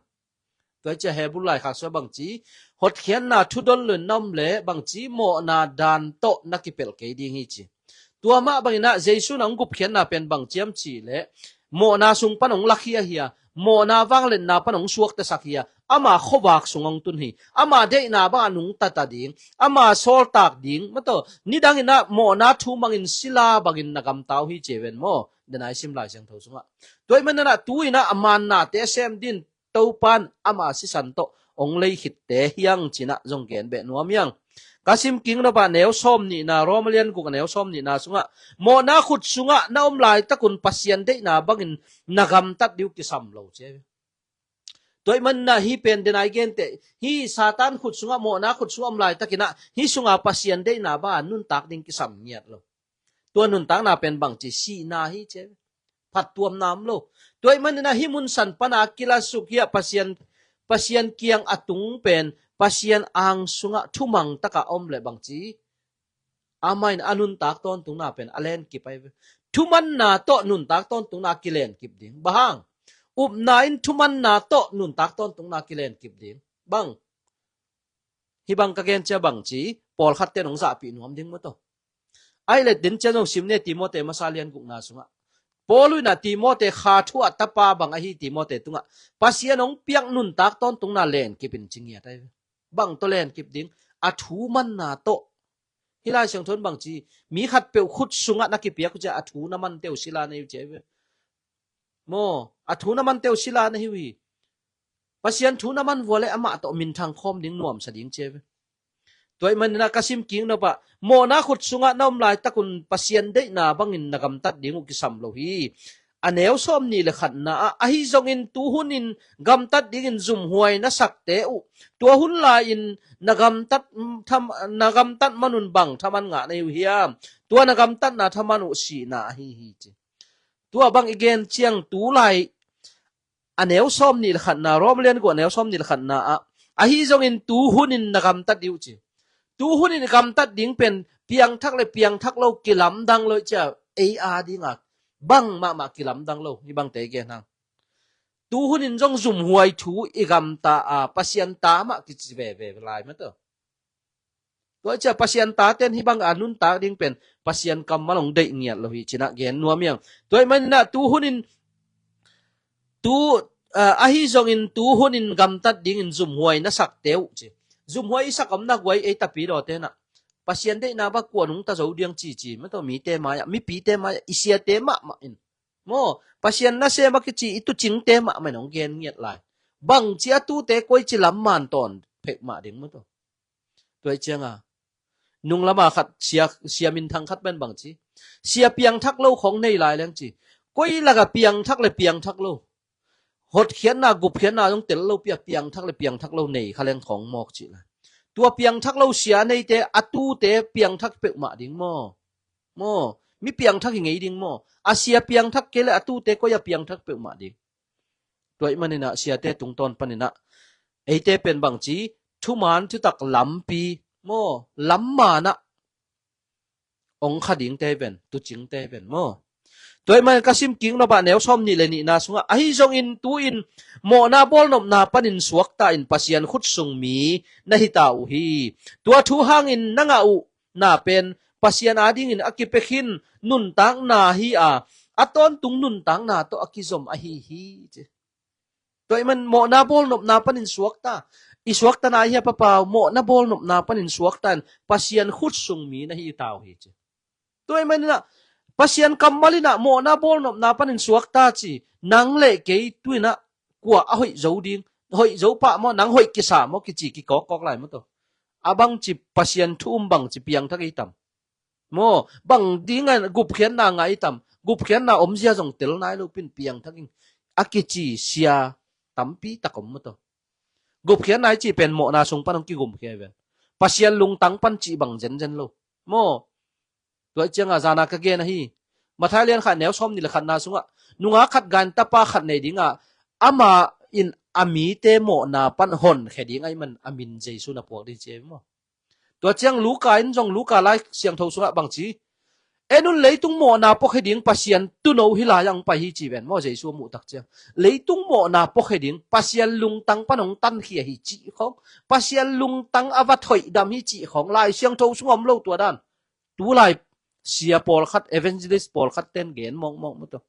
Tua hi ciah Hebru laikhak sungah bangci, hotkhiatna thudon loin na om leh bangci, mawhna dan tawh na kipelh kei ding hi ci. Tua mah bangin ah Jesu in hong gupkhiatna pen bang ciam cih leh, mawhna sung pan hong lakhia hi a, mawhna vangliatna pan hong suaktasak hi a, ama khuavak sung hong tun hi. Ama deihna bangah nungta ta ding, ama sawltak ding, mataw, nidang inah mawhna thu mangin sila bangin na gamta uh hi ci ei ven maw. Denai sim Lai Siangtho sungah. Tua ahih manin ah tu inah a mannate a sem dingin Topa in ama sisan tawh hong lei khitte hi hang cinah zong gen beh nuam hi hang. Ka sim kik nop ah neu sawm nihna, Roma lian guk a neu sawm nihna sungah, mawhna khut sungah na om laitakun Pasian deihna bangin na gamtat ding uh kisam lo ci ei. Tua ahih manin ah hih pen denai genteh, hih Satan khut sungah, mawhna khut sungah om laitakin ah hih sungah Pasian deihna banga nuntak ding kisam ngiat lo. Tua nuntakna pen bangci, sihna hi ci ei. Phattuamna om lo. Tua ahih manin ah hih mun san pana kilasuk hi a, Pasian, Pasian kiang a tung pen Pasian ang sungah thumang takah om leh bangci, amah in a nuntak tawntungna pen a lenkip ahi ve. Thumanna tawh nuntak tawntungna a kilenkip ding. Bang hang? Upna in thumanna tawh nuntak tawntungna a kilenkip ding. Bang? Hih bang ka gen ciah bangci, pawlkhatte in hong zahpih nuam ding mataw. Ahih leh den ciah zong sim ni ei, Timote masa lian gukna sungah. Paul in ah Timote kha thu ah tapa bang ahi Timote tungah Pasian hong piak nuntak tawntungna lenkip in ci ngiat ahi ve. Bang tawh lenkip ding? A thu manna tawh. Hih Lai Siangtho in bangci, mi khatpeuh khut sungah na kipiak uh ciah a thu na mante uh sila na hi uh ci ei ve. Maw, a thu na mante uh sila na hi uh hi. Pasian thu na man vua leh amah tawh minthang khawm ding, nuamsa ding ci ei ve. Tua ahih manin ah ka sim kik nop ah, mawhna khut sungah na om laitakun Pasian deihna bangin na gamtat ding uh kisam lo hi. A neu sawm nih le khatna ah, ahi zongin tu hunin gamtat dingin zumhuai na sakte uh, tua hun lai-in na gamtat, tham, na gamtat manun bang thaman ngah na hi uh hiam? Tua na gamtatna thaman uh sihna ahi hi ci. Tua bang i gen ciang tu lai, a neu sawm nih le khatna, Roma lian guk a neu sawm nih le khatna ah, ahi zongin tu hunin na gamtat ding uh ci. Tu hunin gamtat ding pen piangthak le piangthak lo kilamdang lo hi ciah, ei a dingah bang mahmah kilamdang lo, hih bangte i gen hang. Tu hunin zong zumhuai thu i gamta a, Pasian ta mah kici veve lai mataw. Tua hi ciah Pasian tate in hih bang a nuntak ding pen Pasian kammal hong deih ngiat lo hi cinah gen nuam hi hang. Tua ahih manin ah tu hunin, tu, ah, ahi zongin tu hunin gamtat dingin zumhuai na sakte uh ci. Zumhuai i sak om nak uh ei, ei tapidawte in ah. Pasian deihna bang kua nungta zo diang cici, mataw, mite mai-ah, mipite mai-ah, i siate mahmah in. Maw, Pasian nasem a kici i tucingte mahmah in hong gen ngiat lai. Bangci a tute koici lam man tawn pheumah ding, mataw. Tua ih cianga nung lama khat sia, sia minthang khat pen bangci, sia piangthak lo khong nei lai leng ci. Koi laka piangthak le piangthak lo, hotkhiatna gupkhiatna zong tel lo pi a, piangthak le piangthak lo nei kha leng khong mawk cih lai. Tua piangthak lo sia neite a tute piangthak peuhmah ding maw? Maw, mi piangthak hi ngei ding maw? A sia piangthak kei le a tute koi a piangthak peuhmah ding. Tua ih maninah siate tungtawn paninah eite pen bangci, thuman thutak lampi maw, lam manah ong kha dingte ven, tucingte ven maw? Tua ih man ka sim kik nopah neu sawm nih le nihna sungah, ahi zongin tu-in mawhna bawlnopna panin suakta in Pasian khut sung mi na hita uh hi. Tua thu hangin na ngah uh na pen Pasian adingin a kipia khin nuntakna hi a, a tawntung nuntakna tawh a kizom ahi hi, ci. Tua ih man mawhna bawlnopna panin suakta. I suakta na hi a, papau, mawhna bawlnopna panin suakta in Pasian khut sung mi na hita uh hi, ci. Tua ih maninah Pasian kammal inah mawhna bawlnopna panin suakta ci. Nang le kei tu-inah kua a hoih zo ding? Hoih zo pah maw, nang hoih kisa maw, kici kikawkkawk lai maw, tawh. A bangci Pasian thu um bangci piangthak i tam? Maw, bang dinga gupkhiatna ngah i tam? Gupkhiatna omzia zong tel nai lo pin piangthak ing a kici sia tampi tak om maw, tawh. Gupkhiatna i cih pen mawhna sung pan hong kigumkhia i ven. Pasian lungtang pan cih bang zenzen lo. Maw, tua ih cianga zana ka gen ahi. Matthai lian khat neu sawm nih le khatna sungah, nungak khat gan tapa khat nei dinga, ama in a mite mawhna pan honkhia ding ahih man a min Jesu na puak ding ci ei maw? Tua ciang Luka in zong, Luka Lai Siangtho sungah bangci, en un, leitung mawhna puakhia ding Pasian tuuno hih lai-ah hong pai hi, ci ven maw, Jesu a muhtak ciang. Leitung mawhna puakhia ding Pasian lungtang pan hong tankhia hi cih khawng, Pasian lungtang a va thoihdam hi cih khawng Lai Siangtho sungah om lo tua dan. Tulai sia pawlkhat, evangelist pawlkhat ten gen mawkmawk maw, tawh.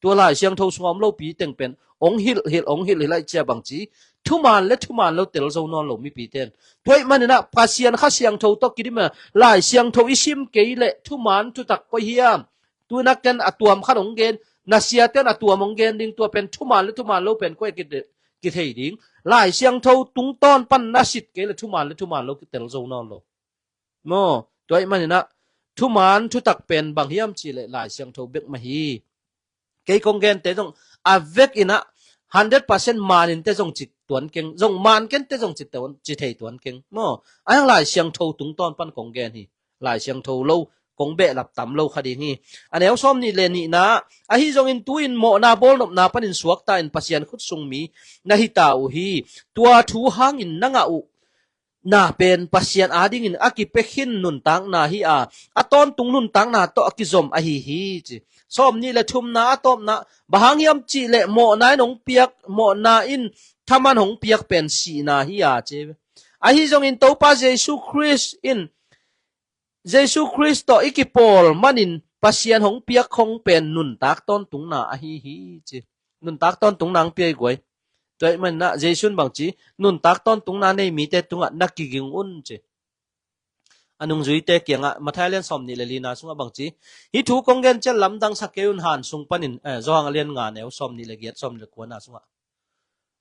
Tua Lai Siangtho sungah om lopi teng pen ong hilhhilh, ong hilhhilh ahih cia bangci, thuman le thuman lo tel zo nawn lo mipi ten. Tua ih maninah Pasian Kha Siangtho tawh kidim a, Lai Siangtho i sim kei leh thuman thutak koi hiam? Tu-in a ken a tuam khat ong gen, na siate in a tuam ong gen ding, tua pen thuman le thuman lo pen koi a kite-, kithei ding? Lai Siangtho tungtawn pan na sit kei leh thuman le thuman lo kitel zo nawn lo. Maw, tua ih maninah thuman thutak pen bang hiam cih leh Lai Siangtho bek mah hi. Kei kong gente zong a vekinah hundred percent man inte zong ci tuan keng, zong man kente zong ci tuan, ci thei tuan keng. Maw, a hiang Lai Siangtho tungtawn pan kong gen hi. Lai Siangtho lo kong behlap tam lo kha ding hi. A neu sawm nih le nihna, ahi zongin tu-in mawhna bawlnopna panin suakta in Pasian khut sung mi na hita uh hi. Tua thu hangin na ngah uh na pen Pasian adingin a kipia khin nuntakna hi a, a tawntung nuntakna tawh a kizom ahi hi, ci. Sawm nih le thumna a tawpna, bang hang hiam cih leh mawhna in hong piak, mawhna in thaman hong piak pen sihna hi a, ci. Ahi zongin Topa Jesu Khrist in, Jesu Khrist tawh i kipawl manin Pasian hong piak khong pen nuntak tawntungna ahi hi, ci. Nuntak tawntungna hong pia i guai. Tua ih maninah Jesu in bangci, nuntak tawntungna nei mite tungah na kiging un, ci. A nungzuite kiangah Matthai lian sawm nih le lina sungah bangci, hih thu kong gen ciang lamdang sa kei un, han sung panin, eh, Johan a lian nga neu sawm nih le giat, sawm nih le kuana sungah.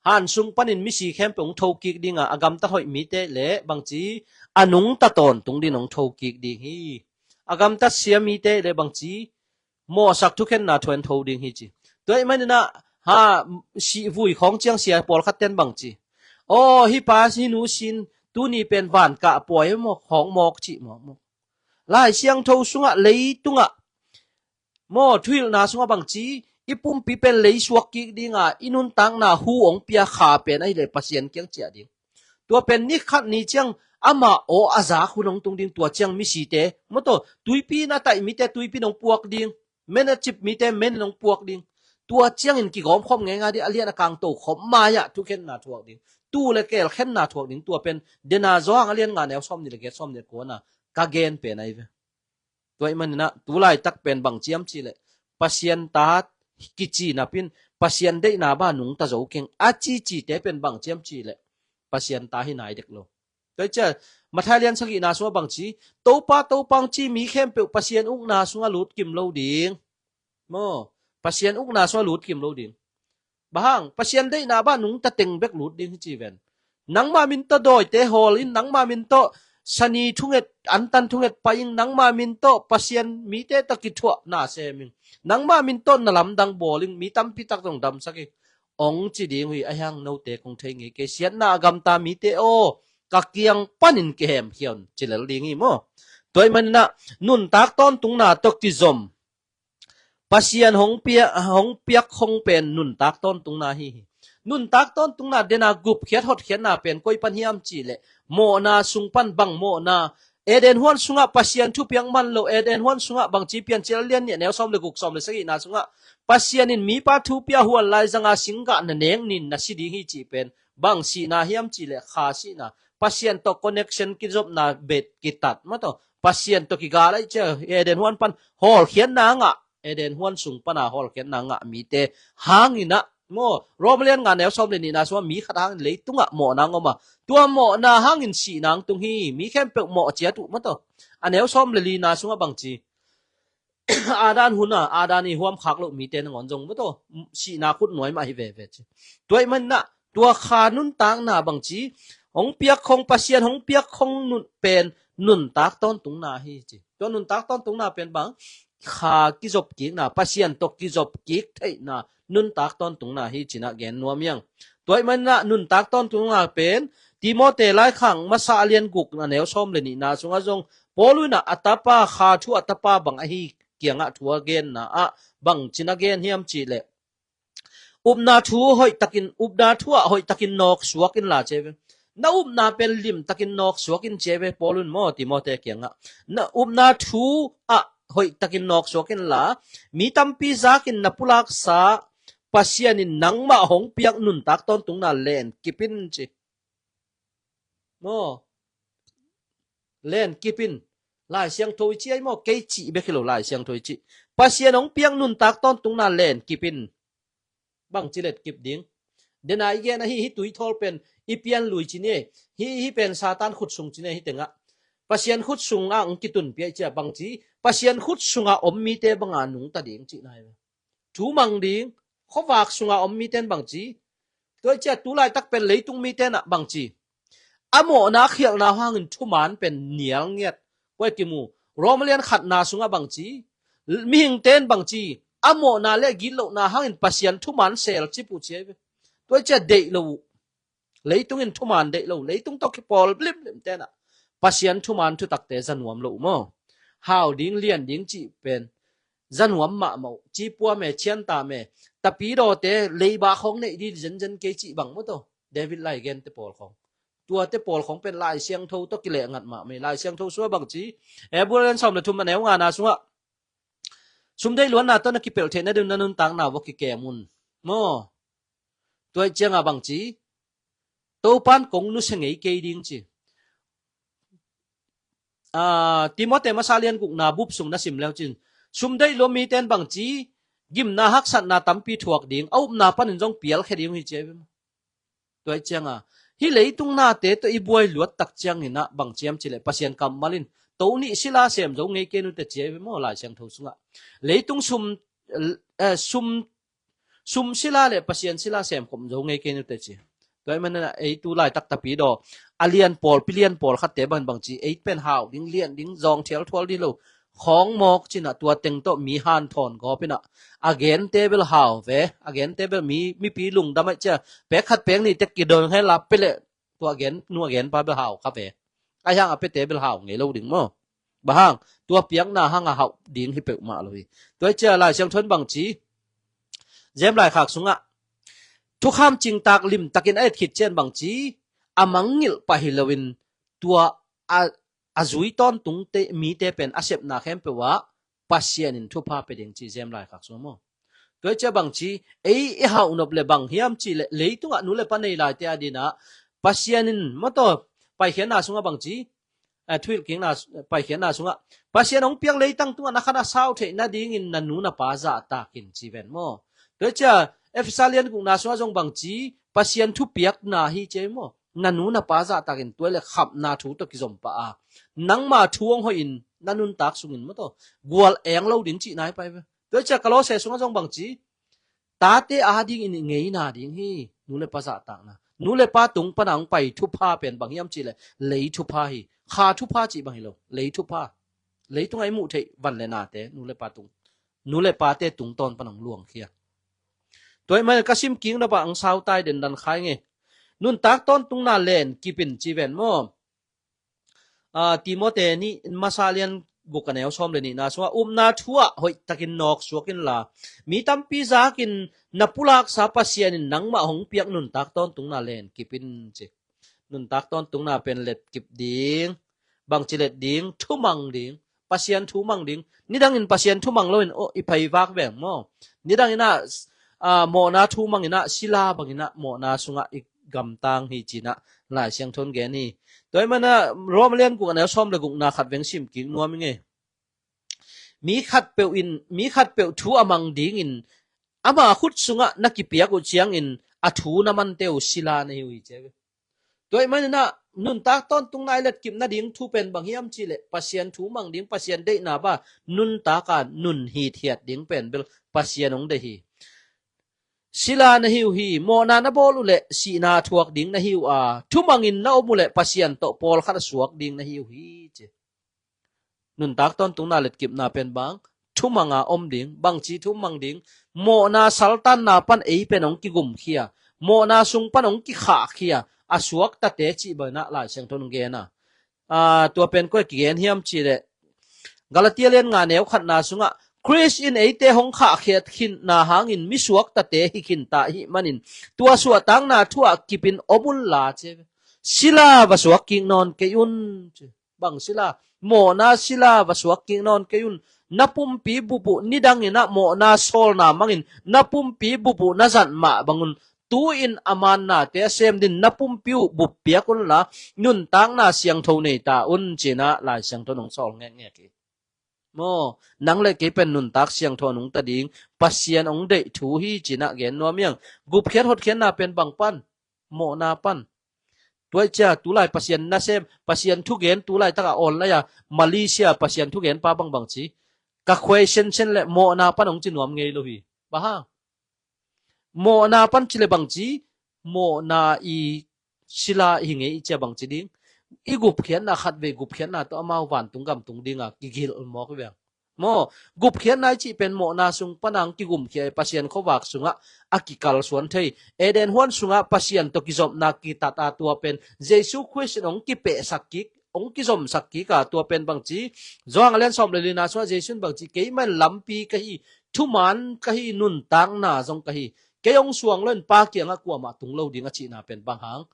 Han sung panin misi khempeuh hong thokik dinga, a gamtat hoih mite le bangci, a nungta tawntung din hong thokik ding hi. A gamtat sia mite le bangci, mawhsak thukhenna thu en tho ding hi, ci. Tua ih maninah, ha, sihvui khawng ciang sia pawlkhat ten bangci, aw, hih pa hih nu sin tuni pen van kah puai maw, khawng mawk cih mawk maw. Lai Siangtho sungah leitungah maw, thuhilhna sungah bangci, i pumpi pen leisuak kik dinga, i nuntakna hu hong pia kha pen ahileh Pasian kiang ciah ding. Tua pen ni khat ni ciang amah aw a zak hun hong tung ding, tua ciang misite, maw, tawh, tuipi in a taih mite tuipi in hong puak ding, men a cip mite men in hong puak ding. Tua ciangin kigawmkhawm ngeingai ding, a lian a kang tokhawm mai-ah thukhenna thuak ding. Tuu le keel khenna thuak ding, tua pen dena Johan a lian nga neu sawm nih le giat, sawm nih le kuana ka gen pen ahi ve. Tua ih maninah, tu laitak pen bang ciam cihleh, Pasian ta kici napin, Pasian deihna bang nungta zo keng a cicite pen bang ciam cihleh, Pasian ta hi nai dek lo. Tua hi ciah Matthai lian sagihna sungah bangci, Topa, Topa hong ci mi khempeuh Pasian ukna sungah lut kim lo ding. Maw, Pasian ukna sungah lut kim lo ding. Bang hang, Pasian deihna bang nungta teng bek lut ding hi ci ven. Nangma min tawh dawite hawl in, nangma min tawh sani thunget, antan thunget pai in, nangma min tawh Pasian mite tawh kithuahna sem in, nangma min tawh na lamdang bawl in, mi tampi tak zong damsak in, hong ci ding uh hi. Ahi hang note kong thei ngei kei, siatna a gamta mite aw, ka kiang panin kihemkhia un, ci lel ding hi maw. Tua ahih manin ah nuntak tawntungna tawh kizom Pasian hong piak, hong piak khong pen nuntak tawntungna hi hi. Nuntak tawntungna dena gupkhiat hotkhiatna pen koi pan hiam cih leh, mawhna sung pan bang mawhna, Eden huan sungah Pasian thupiak man lo, Eden huan sungah bangci, Piancil lian nih a neu sawm le guk, sawm le sagihna sungah Pasian in mipa thupia huan lai zanga singgah na nek nin na si ding hi cih pen bang sihna hiam cih leh kha sihna. Pasian tawh connection kizopna bet kitat maw tawh, Pasian tawh kigal ahih ciah Eden huan pan hawlkhiatna ngah, Eden huan sung pana hawlkhiatna ngah mite hangin ah maw, Rom lian nga neu sawm le nihna sungah mi khat hangin leitungah mawhna hong om a, tua mawhna hangin sihna hong tung hi. Mi khempeuh mawh ciat uh maw tawh. A neu sawm le lina sungah bangci, Adam hun a, Adam i huam khak loh mite nangawn zong maw tawh, sihna khut nuai mah hi veve ci. Tua ahih manin ah tua kha nuntakna bangci, hong piak khong, Pasian hong piak khong nun pen nuntak tawntungna hi ci. Tua nuntak tawntungna pen bang, kha kizop kikna, Pasian tawh kizop kik theihna nuntak tawntungna hi ci-in ah gen nuam hi hang. Tua ahih manin ah nuntak tawntungna pen Timote laikhak masa a lian guk a neu sawm le nihna sungah zong Paul in ah a tapa, kha thu a tapa bang ahi kiangah thu a genna ah bangci-in a gen hiam cih leh, upna thu hoih takin, upna thu ah hoih takin nawk suak inla ci ve. Na upna pen lim takin nawk suak in ci ve Paul in maw, Timote kiangah. Na upna thu ah hoih takin nawk suak inla, mi tampi zakin na pulaksa Pasian in nangmah hong piak nuntak tawntungna len kip in ci. Maw, len kip in. Lai Siangtho i ci ai maw, kei cih bek hi lo, Lai Siangtho i cih. Pasian hong piak nuntak tawntungna len kip in. Bangci let kip ding? Dena i gen ahi, hih tuithawl pen i pian lui ci ni. Hih, hih pen Satan khut sung ci ni, hih tengah. Pasian khut sungah hong kitunpih ahih ciah bangci, Pasian khut sungah om mite banga nungta ding cihna hi. Thu mang ding, khuavak sunga om mite in bangci. Tua hi ciah tu laitak pen leitung mite in ah bangci. A mawhna khialhna hangin thuman pen nial ngiat. Kua i kimu, Rom lian khatna sungah bangci. Mihingte in bangci, a mawhna le gitlohna hangin Pasian thuman sel cip uh ci hi ve. Tua hi ciah deih lo uh. Leitung in thuman deih lo, leitung tawh kipawl blimlim te in ah Pasian thuman thutakte za nuam lo uh maw. Hau ding, lian ding cih pen za nuam mahmah uh. Cipuam e, ciantam e, tapidawte, leiba khawng neih ding zenzen kei cih bang maw tawh. David lai gente pawl khawng. Tuate pawl khawng pen Lai Siangtho tawh kileh ngat mahmah hi. Lai Siangtho sungah bangci, Hebru lian sawm le thum a neu ngana sungah, sumdeih luatna tawh na kipelh theih nading na nuntakna uh a kikem un maw. Tua hi cianga bangci, Topan kong nusia ngei kei ding ci. Ah, Timote masa lian gukna bup sung na sim leu cin, sumdeih lua mite in bangci, gimna haksatna tampi thuak ding, a upna panin zong pialkhia ding uh hi ci hi ve maw. Tua hi cianga, hih leitung nate tawh i buai luat tak ciangin ah bangci hiam cih leh Pasian kammal in, to nih sila sem zo ngei kei nute ci hi ve maw, Lai Siangtho sungah. Leitung sum, eh, sum sum sila le Pasian sila sem khop zo ngei kei nute ci. Tua ahih manin ah ei tu laitak tapidaw, a lian pawl, pi lian pawl khatte bang bangci, ei pen hau ding, lian ding, zawng thial thual ding lo khawng mawk ci-in ah tua teng tawh mi hanthawn gawp in ah, a gente bel hau ve, a gente bel mi, mipi lungdam ahih ciah pek khat pek nih tek kidon hen la pia leh tua a gen nu a gen pa bel hau kha ve. Ahi hang a piate bel hau ngei lo ding maw. Bang hang, tua piakna hang a hauh ding hi peuhmah lo hi. Tua hi ciah Lai Siangtho in bangci, James laikhak sungah, thukham cingtak limtakin a et khit ciang bangci, a mangngilh pah hi loin tua a, a zui tawntung te, mite pen a sepna khempeuh ah Pasian in thupha pia ding ci James laikhak sungah maw. Tua hi ciah bangci, ei i hauh nop le bang hiam cih leh leitungah nu le pa nei laite a dingin ah Pasian in maw tawh, Paikhiatna sungah bangci, eh, thuhilhkikna, Paikhiatna sungah, Pasian hong piak leitang tungah na khan a sau theih nadingin na nu na pa zahtak in ci ven maw. Tua hi ciah Efesa lian gukna sungah zong bangci, Pasian thupiakna hi ci hi maw. na nu na pa zahtakin tua le khapna thu tawh kizom pah a, nangma thu hong hoihin na nuntak sungin maw taw gual eng lo ding cihna hi pai ve. Tua ciah Kolose sungah zong bangci, tate adingin i ngeina ding hi. Nu le pa zahtakna, nu le pa tung pana hong pai thupha pen bang hiam cihleh lei thupha hi. Kha thupha cih bang hi lo, lei thupha. Leitungah i muh theih van le nate nu le pa tung, nu le pate tungtawn pana hong luangkhia. Tua ahih manin ka sim kik nop ah hong sau tai, dendan khai nge. Nuntak tawntungna len kip in ci ven maw? Ah, Timote nih masa lian guk a neu sawm le nihna sungah, upna thu ah hoihtakin nawk suak inla, mi tampi zakin na pulaksa Pasian in nangmah hong piak nuntak tawntungna len kip in ci. Nuntak tawntungna pen let kip ding. Bangci let ding? Thumang ding. Pasian thu mang ding. Nidangin Pasian thu mang loin, oh, i phaivak veng maw? Nidangin ah, ah, mawhna thu mangin ah, sila bangin ah mawhna sungah i gamtang hi ci-in ah Lai Siangtho in gen hi. Tua ahih manin ah Rom lian guk a neu sawm le gukna khat veng sim kik nuam ing e. Mi khatpeuh in, mi khatpeuh thu a mang dingin ama khut sungah na kipiak uh ciangin a thu na mante uh sila na hi uh hi ci ve. Tua ahih manin ah nuntak tawntungna i let kip nading thu pen bang hiam cihleh Pasian thu mang ding, Pasian deihna bang nuntak a nun hithiat ding pen bel Pasian hong deih hi. Sila na hi uh hi. Mawhna na bawl uh leh sihna thuak ding na hi uh a, thumangin na om uh leh Pasian tawh pawlkhat a suak ding na hi uh hi ci. Nuntak tawntungna let kipna pen bang? Thumang a om ding. Bangci thumang ding? Mawhna saltanna pan ei pen hong kigumkhia, mawhna sung pan hong kikhahkhia a suaktate cih bangin ah Lai Siangtho in hong gen a. Ah, tua pen koi kigen hiam cihleh, Galatia lian nga neu khatna sungah, Khrist in eite hong khahkhiat khinna hangin mi suaktate hi khinta ahih manin, tua suahtakna thu ah kipin om unla ci ve. Sila va suak kik nawn kei un ci. Bang sila? Mawhna sila va suak kik nawn kei un. Na pumpi bup uh, nidangin ah mawhna sawlna mangin na pumpi bup uh na zat mah bangun, tu-in a mannate a sem dingin na pumpi uh bup piak unla, nuntakna siangtho nei ta un ci-in ah Lai Siangtho in hong sawl ngekngek hi. Maw, nang le kei pen nuntak siangtho a nungta ding Pasian hong deih thu hi ci-in ah gen nuam hi hang. Gupkhiat hotkhiatna pen bang pan? Mawhna pan. Tua ahih ciang tulai Pasian nasem, Pasian thugen tulai takah online a Malaysia Pasian thugenpa bangbang ci, ka khuai sensen le mawhna pan hong ci nuam ngei lo hi. Bang hang? Mawhna pan ci le bangci, mawhna i sila i hi ngei i ci a bangci ding? I gupkhiatna, khatvei gupkhiatna tawh amau vantung gam tung dinga kigil mawk i veng. Maw, gupkhiatna i cih pen mawhna sung pana hong kigumkhia i Pasian khuavak sungah a kikalsuan thei. Eden huan sungah Pasian tawh kizopna kitat a, tua pen Jesu Khrist in hong kipehsak kik, hong kizomsak kik a, tua pen bangci? Johan a lian sawm le lina sungah Jesu in bangci, keimah in lampi ka hi, thuman ka hi, nuntakna zong ka hi. Kei hong suang loin Pa kiangah kuamah tung lo ding a cihna pen bang hang?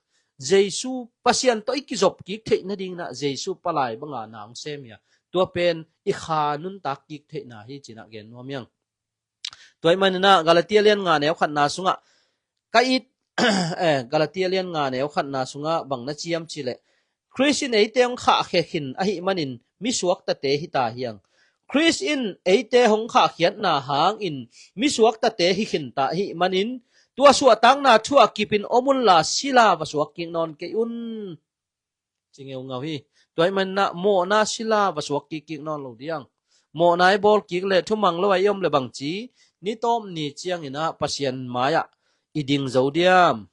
Jesu, Pasian tawh i kizop kik theih nadingin ah Jesu palai banga na hong sem hi a, tua pen i kha nuntak kik theihna hi ci-in ah gen nuam hi hang. Tua ahih manin ah Galatia lian nga neu khatna sungah ka it, eh, Galatia lian nga neu khatna sungah bang na ci hiam cihleh, Khrist in eite hong khahkhia khin ahih manin mi suaktate hi ta hi hang. Khrist in eite hong khahkhiatna hangin mi suaktate hi khinta ahih manin, tua suahtakna thu ah kipin om unla sila va suak kik nawn kei un. Ci ngeungau hi. Tua ahih manin ah mawhna sila va suak kik kik nawn lo diam? Mawhna i bawl kik le thumang lo a i om le bangci, ni tawp ni ciangin ah Pasian mai-ah i ding zo diam?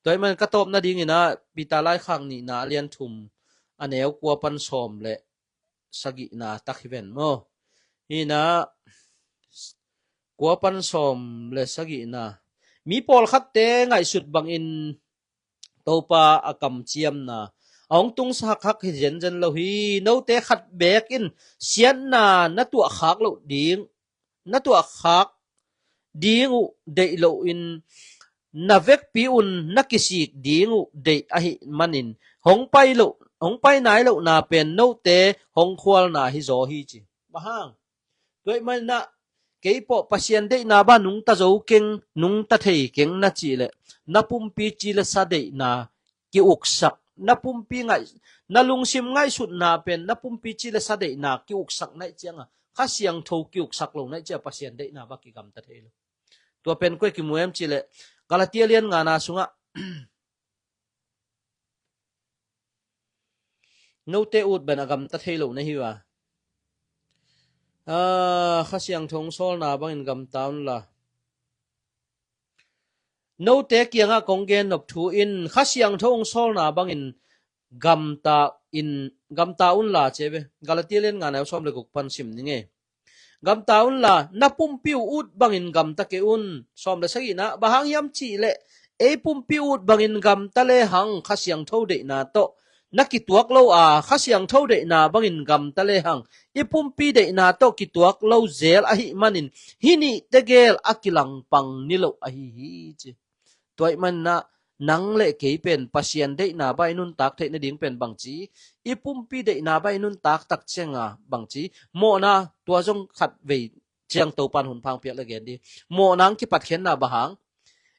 Tua ahih manin ka tawp nadingin ah Peter laikhak nihna a lian thum a neu kua pan sawm le sagihna tak hi ven maw? Hi-in ah kua pan sawm le sagihna. Mi pawlkhatte ngaihsut bangin Topa a kamciamna a hong tungsak hak hi zenzen lo hi. Note khat beek in siatna na tuahkhak loh ding, na tuahkhak ding uh deih loin, na vekpi un na kisik ding uh deih ahih manin, hong pai loh, hong pai nai lohna pen note hong khualna hi zaw hi ci. Bang hang? Tua ahih manin ah kei pawh Pasian deihna bang nungta zo keng, nungta thei keng na cih leh, na pumpi ci le sa deihna ki-uksak, na pumpi ngaih, na lungsim ngaihsutna pen na pumpi ci le sa deihna ki-uksak na hih ciangah, Kha Siangtho ki-uksak lo na hih ciangah Pasian deihna bang kigamta thei lo. Tua pen koi kimu hiam cih leh, Galatia lian ngana sungah, Note ut bangin a gamta thei lo na hi uh a. Ah, Kha Siangtho hong sawlna bangin gamta unla. Note kiangah kong gen nop thu in Kha Siangtho hong sawlna bangin gamta in, gamta unla ci ve. Galati lian nga neu sawm le guk pan sim ni ngei. Gamta unla, na pumpi uh ut bangin gamta kei un. Sawm le sagihna, bang hang hiam cih leh ei pumpi uh ut bangin gamta lehang Kha Siangtho deihna tawh na kituak lo a, Kha Siangtho deihna bangin gamta lehang i pumpi deihna tawh kituak lo zel ahih manin hih nih tegel a kilangpang ni lo ahi hi ci. Tua ahih manin ah nang le kei pen Pasian deihna bang i nuntak theih nading pen bangci, i pumpi deihna bang i nuntak tak cianga bangci, mawhna tua zong khat vei ciang Topan hun pha hong piak le gen di. Mawhna hong kipatkhiatna bang hang?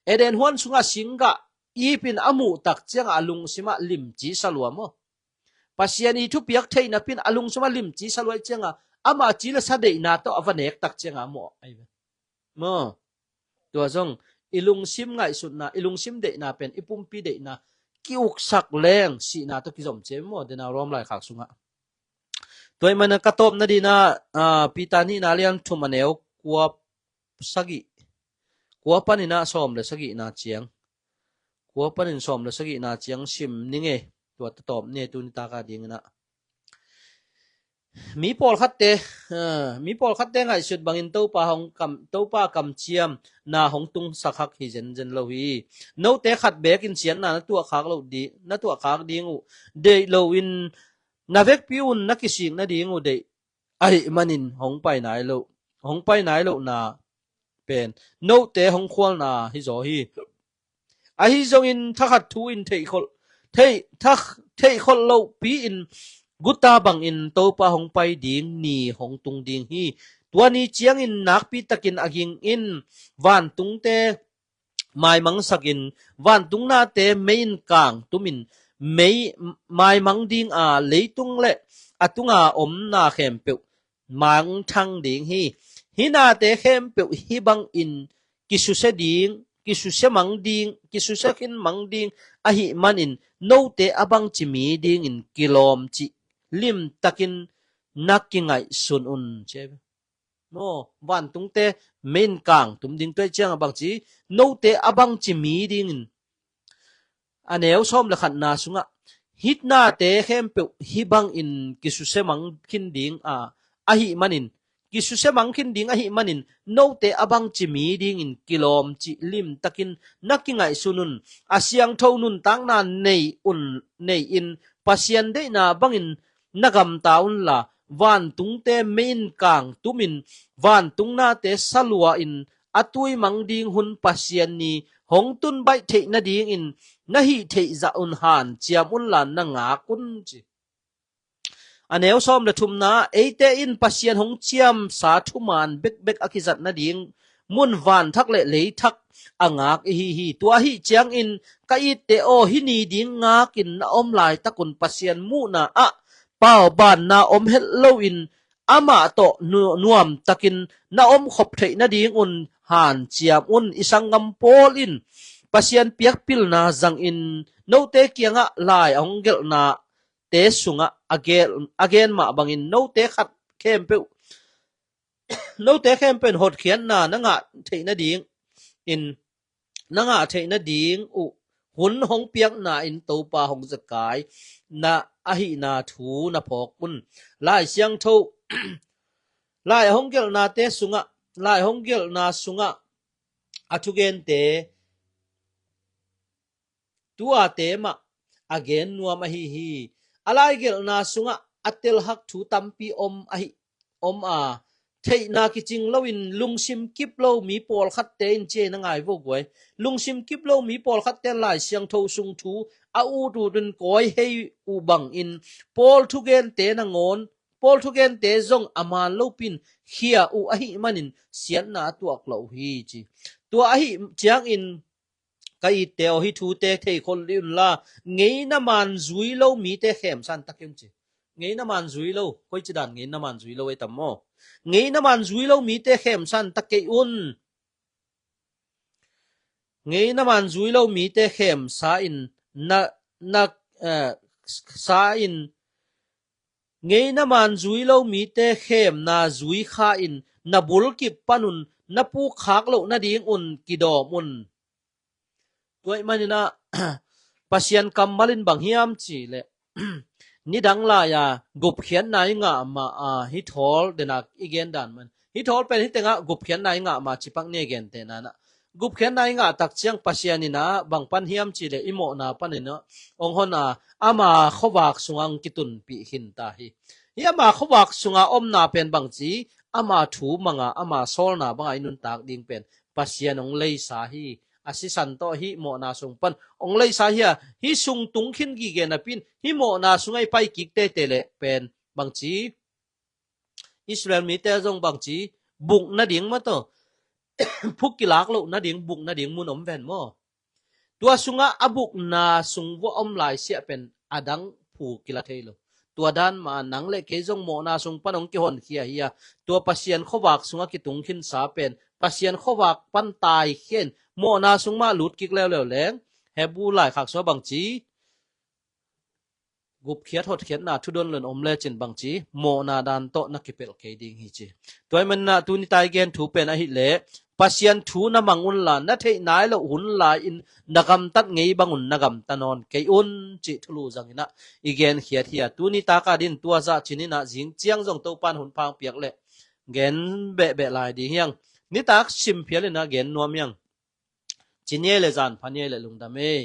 Eden huan sungah singgah Eve in a muh tak ciangah a lungsimah limci sa lua maw? Pasian i thupiak theihna pen a lungsimah limci sa lua ciangah ama ci le sa deihna tawh a va nek tak ciangah a mawh ahi ve. Maw? Tua zong i lungsim ngaihsutna, i lungsim deihna pen i pumpi deihna ki-uksak leng sihna tawh kizom ci maw? Dena Rom laikhak sungah. Tua ahih manin ka tawpna dingin ah, Peter nihna lian thum a neu kua sagih, kua panin ah sawm le sagihna ciang, kua panin sawm le sagihna ciang sim ni ngei. Tua tawp ni tuni taka dingin ah mi pawlkhatte, ah, mi pawlkhatte ngaihsut bangin Topa hong kam, Topa kamciamna hong tungsak hak hi zenzen lo hi. Note khat bekin siatna na tuahkhak lo di, na tuahkhak ding uh deih loin na vekpi un na kisik nading uh deih ahih manin hong pai nai lo, hong pai nai lohna pen note hong khualna hi zaw hi. Ahi zongin thakhat thu in theihkholh, theih, thak, theihkholh lohpi-in guta bangin Topa hong pai ding ni hong tung ding hi. Tua ni ciangin nakpi takin a ging in vantungte maimangsakin vantung nate mei in kangtumin mei maimang ding a, leitung le a tunga omna khempeuh mangthang ding hi. Hih nate khempeuh hih bangin kisusia ding, kisusia mang ding, kisusia khin mang ding ahih manin note a bangci mi dingin kilawm cih limtakin na kingaihsun un ci. Maw, vantungte mei in kangtum ding, tua ciangah bangci, note a bangci mi dingin a neu sawm le khatna sungah hih nate khempeuh hih bangin kisusia mang khin ding a, ahih manin, kisusia mang khin ding ahih manin note a bangci mi dingin kilawm cih limtakin na kingaihsun un. A siangtho nuntakna nei un, nei-in Pasian deihna bangin na gamta unla, vantungte mei in kangtumin vantung nate sa lua-in a tui mang ding hun Pasian ni hong tun baih theih nadingin na hih theih zah un hanciam unla na ngak un ci. A neu sawm le thumna, eite in Pasian hong ciamsa thuman bekbek a kizat nading mun vanthak le leithak a ngak ihi hi. Tua ahih ciangin ka itte aw, hih ni ding ngakin na om laitakun Pasian muhna ah paubanna om het loin amah tawh nu-, nuamtakin na omkhop theih nadingun hanciam un. I sanggam Paul in Pasian piakpilna zangin note kiangah lai a hong gelhna te sungah a gen, a gen mah bangin note khat khempeuh, note khempeuh in hotkhiatna na ngah theih nadingin, na ngah theih nading uh hun hong piakna in Topa hong zekai na ahihna thu na phawk un. Lai Siangtho, lai a hong gelhnate sungah, lai a hong gelhna sungah a thugente tuate mah a gen nuam ahi hi. A laigelhna sungah a telhak thu tampi om ahi, om a, theihna kicing loin lungsim kip lo mi pawlkhatte in ci-in na ngai vo guai. Lungsim kip lo mi pawlkhatte in Lai Siangtho sung thu a ut ut in kawi hei uh bangin Paul thugente nangawn, Paul thugente zong a man lopin khia uh ahih manin siatna a tuak lo uh hi ci. Tua ahih ciangin ka itte aw, hih thute theikhol dih unla, ngeina man zui lo mite khemsa in ta kei un ci. Ngeina man zui lo, koici dan ngeina man zui lo ei tam maw? Ngeina man zui lo mite khemsa in ta kei un. Ngeina man zui lo mite khemsa in na, na, eh, sa in Ngeina man zui lo mite khemna zui kha in na bulkip panun na pukkhak loh nadingun kidawm un. Tua ih maninah Pasian kammal in bang hiam ci leh nidang lai-a gupkhiatna i ngah mah a hi thawl denak i gen dan man hi thawl pen hi tengah gupkhiatna i ngah mah cipak ni a gente nanah gupkhiatna i ngah tak ciang Pasian inah bang pan hiam ci leh i mawhna paninah ong hon a ama khuavak sungah ong kitunpih khin ta hi. Hi ama khuavak sunga omna pen bangci ama thu manga ama sawlna banga i nuntak ding pen Pasian ong leisa hi. A sisan tawh hih mawhna sung pan ong leisa hi a hih sung tung khin gige napi in hih mawhna sungah i pai kik tete leh pen bangci Israel mite zong bangci buk nading mah tawh phuk kilak loh nading buk nading mun om ven maw? Tua sungah a bukna sung vua om lai siah pen a dang phu kila thei lo. Tua dan mah nang le kei zong mawhna sung pan ong kihonkhia hi a tua Pasian khuavak sungah kitung khinsa pen Pasian khuavak pan taikhia in mawhna sung mah lut kik leuleu leng Hebru laikhak sua bangci gupkhiat hotkhiatna thudon lon om lecin bangci mawhna dan tawh na kipelh kei ding hi ci. Tua ih maninah tuni tai gen thu pen ahileh Pasian thu na mang unla na theih nai loh hun lai-in na gamtat ngei bangun na gamta nawn kei un cih thulu zanginah i genkhiat hi a tuni taka din tua zah cininah zing ciang zong Topan hun phang piak leh gen behbeh lai ding hiang. Nitak simphial inah gen nuam hiang. Ci niai le zan pha niai le lungdam ei.